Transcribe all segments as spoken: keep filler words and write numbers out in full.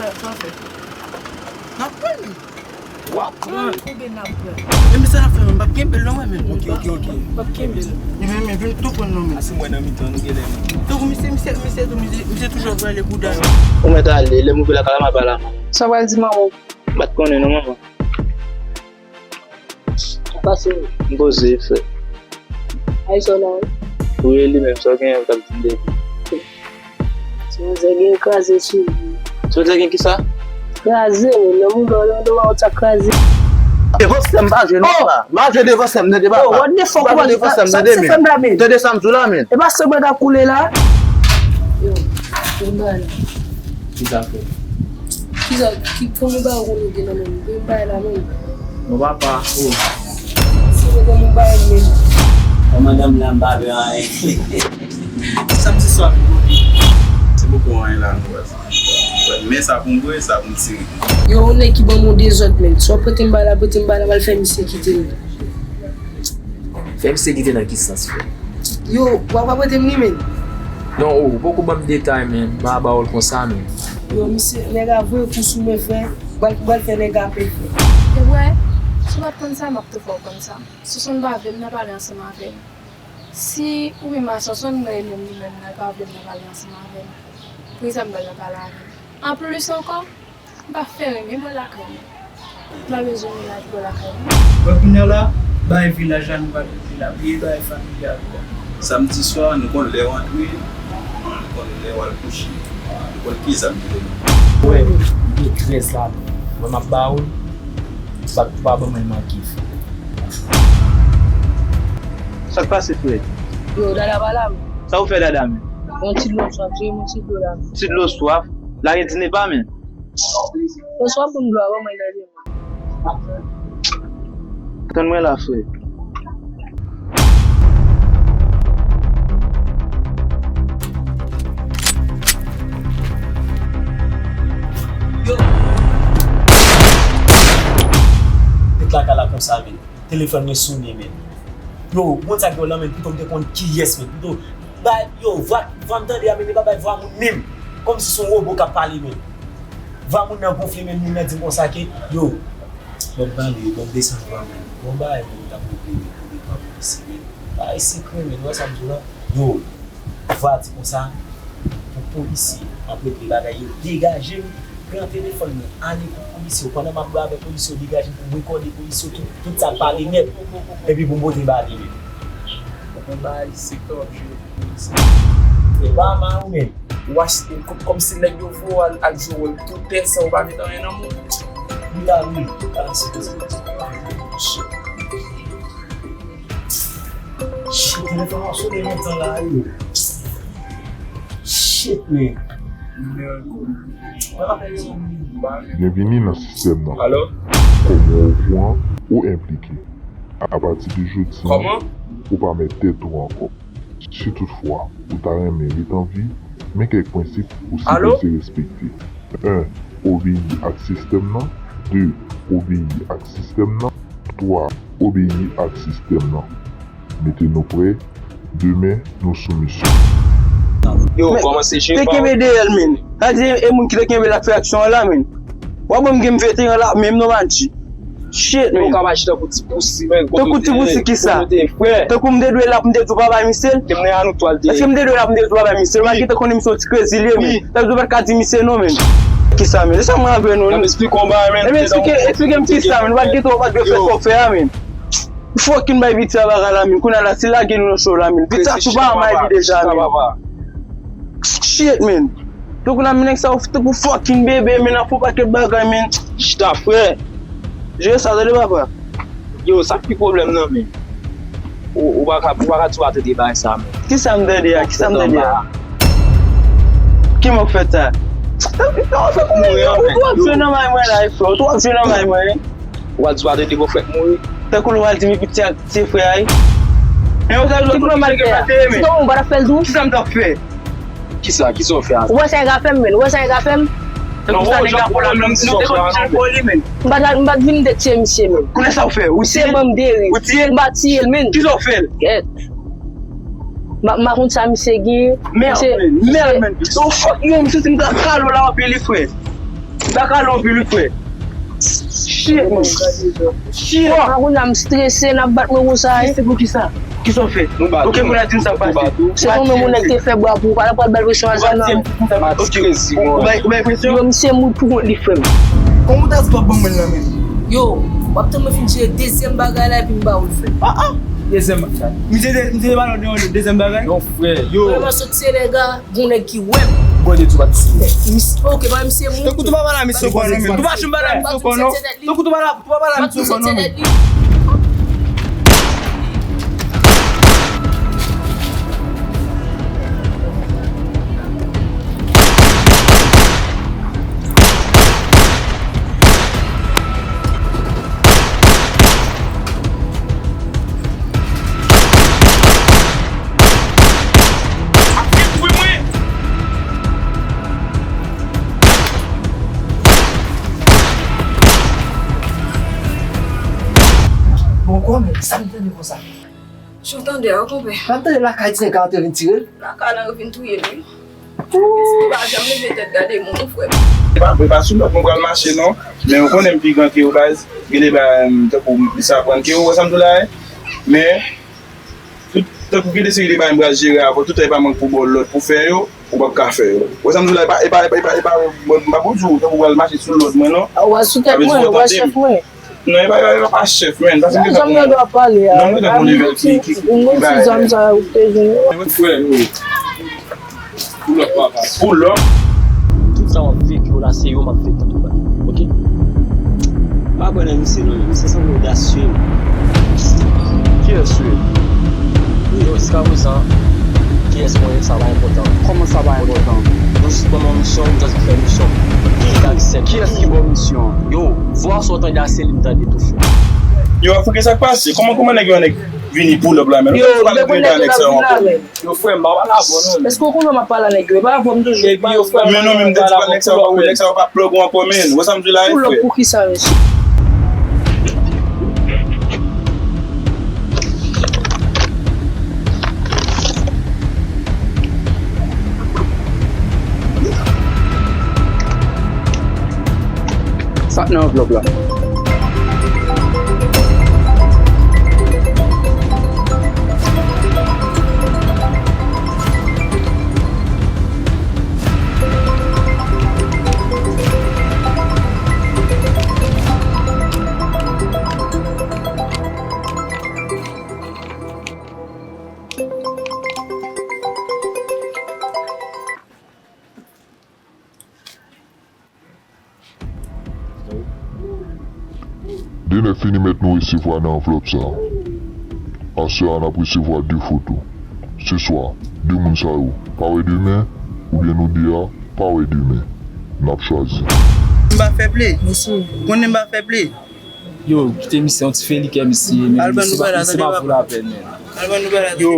Sa w fè? N ap pran li. W ap pran. Oubyen n ap pran. Men, men sa n ap fè, men m p ap kenbe l non, mwen, men. Ok, ok, ok. M p ap kenbe l. Men, men, men, vin tou pran l non, men. Ase mwen nan mitan, nou genlè, men. Tankou misye, misye, misye, misye, misye toujou ap rale bouda l. Ou mèt ale, lè m rive lakay la, m ap pale a manman. Sa w pral di manman w? M pa t konnen non, manman. Sa pase? M poze, frè. Ay, sa w la, wi? Wi, li menm, sa w genyen, w t ap di m depi. Ti manzè gen kraze sou li. Ti manzè gen kisa? Kraze, wi, nan mouda w, nan mouda w, sa kraze. Devan sè m, pa jwe non, pa. M pa jwe devan sè m, tande, papa. Oh, what the fuck, m pa jwe devan sè m, tande, men. Tande sa m di w la, men. E pa se mwen k ap koule la? Yo, yo, bala. Kisa fè? Kisa, ki, konbyen bagay ou konnen gen nan men m? Konbyen bagay la menm? Non, papa, oh. Si nou konn yon bagay menm. Kòmandan m la, m pa vle anyen. Samdi swa, nou konn. Se poko anyen la, nou wè sa. Men sa pou m bwè, sa pou m tire. Yo, yon nèg ki ban m yon dezòd, men. Si w ap prete m bagay la, prete m bagay la, m al fè misye kite m. Fè misye kite nan ki sans, frè? Yo, w ap prete m li, men? Non, oh, ou poko ban m detay, men. M a ba w l konsa, men. Yo, misye, nèg a voye kou sou mwen, frè. Bal, bal fè nèg a pè, frè. E wè, si w pa t konn sa, m ap tou fè w konn sa. Sosonn pa vle m nan pale ansanm avè l. Si ou menm a Sosonn nan e menm li menm nan pa vle m nan pale ansanm avè l. Poukisa m pral nan pale avè l? Anplis ankò, m pa fè renmen bò lakay mwen. M pa bezwen menaj bò lakay mwen. Wè kounye a la, bagay vilaj la nou pa vin di la, bliye bagay fanmi a nou. Samdi swa, nou konn lè w antre, nou konn lè w al kouche, nou konn ki zam ki te nan. Wè, m gen trèz la, wè m ap ba ou l, ou pa, ou pa ban mwen manke, frè. Sa k pase, frè? Yo, Dada pa la, men. Sa ou fè, Dada, men? Yon ti dlo swaf, jere yon ti dlo la, men. Ti dlo swaf? Lage ti ne pa, men. Yo, swa pou m dlo a, ban mwen gade, men. Tann mwen la, frè. Yo! Met lakay la konsa, men. Telefòn mwen sonnen, men. Yo, moun sa k gen w lan, men, pito m te konn kiyès, men. Pito, ba, yo, vwa, vwa m tande a, men, li pa bay vwa moun menm. Kòmsi se yon wobo k ap pale, men. Vwa moun nan gonfle, men, moun nan di m konsa ke, yo, ban m pale, yo, ban m desann vwa, men. Bon, bagay, men, yo t ap ouvri, men, pou devan polis, men. Bagay sekrè, men, ou wè sa m di w la? Yo, vwa di konsa, pou polisye ap regle bagay yo, degaje m, pran telefòn mwen, ale kot polisye yo. Pandan m ap bwè avèk polisye yo, degaje m pou m rekòde polisye yo tout, tout sa k pale nèt, epi pou m pote ba li menm. Mwen bay sektè w ap jere pou polisye. E pa mal ou menm. Ou achte kòm, kòmsi nèg yo voye w al, al jwe wòl toutè san ou pa met anyen nan men w. Wi, a wi, tout bagay sipoze. Shit, telefòn ap sonnen lontan la, yo. Shit, man. Byenvini nan sistèm nan. Alo? Kòm ou okouran, ou enplike. Apati de jodi a, ou pa mèt tèt ou ankò. Si toutfwa ou ta renmen ret an vi, men kèk prensip ou sipoze respekte. En, obeyi ak sistèm nan. De, obeyi ak sistèm nan. Twa, obeyi ak sistèm nan. Mete nou prè, demen nou sou misyon. Yo, kòmanse jwe. Te kenbe dèyè l, men. Sa di e moun ki te kenbe l ap fè aksyon an la, men. W ap ban m gen veteran la, menm non, Manchi. Shit, men. Ou ka mache tankou ti pousi, men. Tankou ti pousi kisa? Tankou m te dwe la pou m te di w pa bay misye l? Te mnen a nou twal te. Èske m te dwe la pou m te di w pa bay misye l? Ou pa gentan konnen misye yon ti krezi li ye, men. Sa vle di w pa t ka di misye non, men. Kisa, men? E sa mwen avè nou, men. N ap esplike w bagay, men. Ebyen, esplike, esplike m kisa, men. Ou pa t gentan, ou pa t dwe fè sa w fè a, men. Fucking bay piti a bagay la, men. Kounye a la, si lage nou nan cho la, men. Piti a tou pa may li deja, men. Shit, men. Tankou la, men, nèg sa yo tankou fucking bebe, men, ap fè yon pakèt bagay, men. Chita, frè. Jere sa, tande, papa. Yo, sa k pi pwoblèm nan, men. Ou, ou pa ka, ou pa ka di w pa tande bagay sa, men. Kisa m tande a? Kisa m tande a? Ki mò k fè sa? Tanpri, non, fè kouman, yo, ou twò ap jwe nan may mwen la, frè. Ou twò ap jwe nan may mwen. Ou pral di w pa tande bòfrè k mouri. Tankou l pral di m epi ti ak ti frè a, wi. Men ou sa, ki pwoblèm a gen la? Se kòman ou pa t ap fè l tou? Kisa m t ap fè? Kisa? Kisa w fè a? Ou wè sa nèg la fè m, men? Ou wè sa nèg la fè m? Tankou sa nèg la fè la, men. M pa t, m pa t vin m te tiye misye, men. Kounye sa w fè? Ou tiye l? Se ban m deri. Ou tiye l? M pa tiye l, men. Kisa w fè l? Gèt. M pa, m pa konn sa misye gen. Mèd, men. Mèd, men. Yo, fuck, yo, m santi m ta kale w la, w ap byen li, frè. Sa ka long anpil wi frè. Shit. Shit. Bon, kounye a m strese, n ap bat mwen konsa, wi. Strese pou kisa? Kisa w fè? Ok, kounye a di m sa k pase. Se nou menm ou nèg te fè bwa pou ou, pa nan pral bay presyon a zam nan. Ok, ou bay, ou bay presyon? Yo, misye mou pou kont li, frè m. Kòman w ta di w ap ban mwen l nan men m? Yo, w ap tann mwen fin jere dezyèm bagay la epi m ba ou l, frè m. Ah, ah. Dezyèm bagay. Misye te, misye te ba l dezyèm bagay? Non, frè, yo. Frè m a sot se nèg a. Gon nèg ki wè m. Gode tou pa ti. Mis-, ok, pa misye moun. Tankou tou pa pale a misye ankò non, men. Tou pa janm pale a misye ankò non. Tankou tou pa pale, tou pa pale a misye ankò non, men. Bon, kòmè, sa m tande konsa? Jan w tande a, konpè. Pa tande lakay ti nèg ka antre vin tire l? Lakay la yo vin touye l, wi. Ou pa janm leve tèt gade moun, non, frè m. E pa, e pa sou lòd mwen pral mache, non. Men ou konnen m pi gran ke ou, baz. Gen de bagay, m, tankou, m plis aprann ke ou, wè sa m di w la, wi. Men, tout, tankou gen de seri de bagay m pral jere avè w, tout tan e pa mwen k pou ba w lòd pou fè yo, ou p ap ka fè yo. Wè sa m di w la, e pa, e pa, e pa, e pa, e pa, m pa pou di w, tankou w pral mache sou lòd mwen, non. A, w a sou tèt mwen, w a chèf mwen. Non, e pa, e pa, e pa chèf, man. Paske m gentan gon, non, m gentan gon level ki, ki, ki bay. Frè, yo. Pull up, papa. Pull up. Tout sa w ap fè yo la, se yo m ap fè tout ou bay. Ok? Pa kwè nan misye non, men misye sanble odasye. Kiyès ou ye? Yo, jiskaprezan, kiyès mwen ye, sa pa enpòtan. Kòman sa pa enpòtan? Yo jis ban m yon misyon, m jis fè misyon. Ki misyon? Kiyès ki ba w misyon an? Yo, vwa sa w tande a se li m tande tou frè. Yo, Afriken, sa k pase? Kòman, kòman nèg yo, nèg vini pull up la, men? Yo, m te konnen ke w t ap vin la, men. Yo, frè m, m pa pale avè w non. Èske w konnen m ap pale a nèg yo? E pa avè w m toujou pale. Epi yo, frè m, men non, men m te di pa nèg sa yo pa, nèg sa yo pa plug ou ankò, men. Wè sa m di w la, frè. Pull up pou kisa, mesye? Sa k nan anvlòp la? Demen fini mèt nou resevwa nan anvlòp sa a. Aswè a n ap resevwa de foto. Se swa, de moun sa yo pa wè demen, oubyen nou de a pa wè demen. N ap chwazi. M pa fè ple. Konnen m pa fè ple. Yo, kite misye yon ti felikè misye ye, men misye pa, misye pa vo lapèn, men. Yo,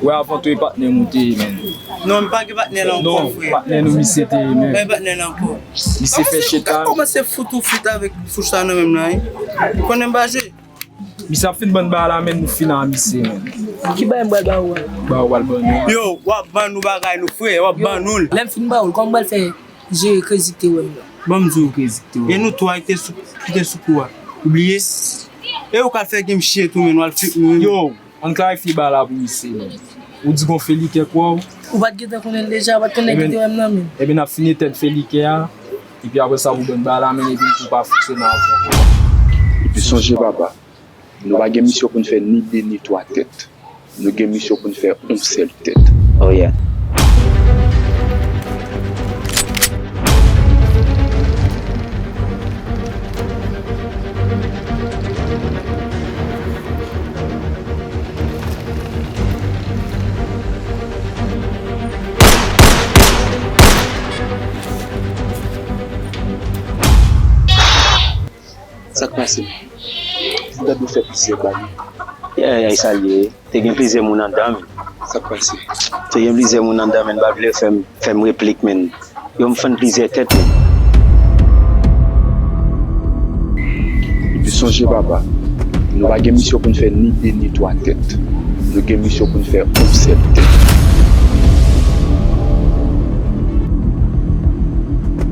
wè avan tou e patnè m ou te ye, men. Non, m pa gen patnè la ankò, frè. Non, patnè nou misye te ye, men. Pa gen patnè la ankò. Misye fè chita. Kòmanse fout ou fout avèk fouch sa nan men m la, wi. Ou konnen m pa jwe. Misye ap fin ban n bagay la, men nou fin a misye, men. Ki bagay m pral ba ou a? Ba ou pral ban nou. Yo, w ap ban nou bagay nou, frè, w ap ban nou l. Lè m fin ba ou l, kòman m pral fè? Jere krezi k te wè m nan. Ban m di w krezi k te wè m. E nou twa ki te sou, ki te sou kou a. Ou bliye? E ou ka fè gen m chye tou, men w al fik nou. Yo, ann klarifye bagay la pou misye, men. Ou di gon felikè k wè w. Ou pa t gentan konnen l deja, ou pa t konnen ki te wè m nan, men. Ebyen, n ap fini tèt felikè a, epi apre sa, pou ban bagay la, men epi tou pa fonksyone ankò. Epi sonje, papa, nou pa gen misyon pou n fè ni de ni twa tèt. Nou gen misyon pou n fè yon sèl tèt. Oh yeah. Sa k pase? M tande w fè plizyè bagay. Yeah, yeah, sa l ye. Te gen plizyè moun anndan, men. Sa k pase? Te gen plizyè moun anndan, men, pa vle fè m, fè m replik, men. Yo, m fann plizyè tèt, men. Epi sonje, papa, nou pa gen misyon pou n fè ni de ni twa tèt. Nou gen misyon pou n fè yon sèl tèt.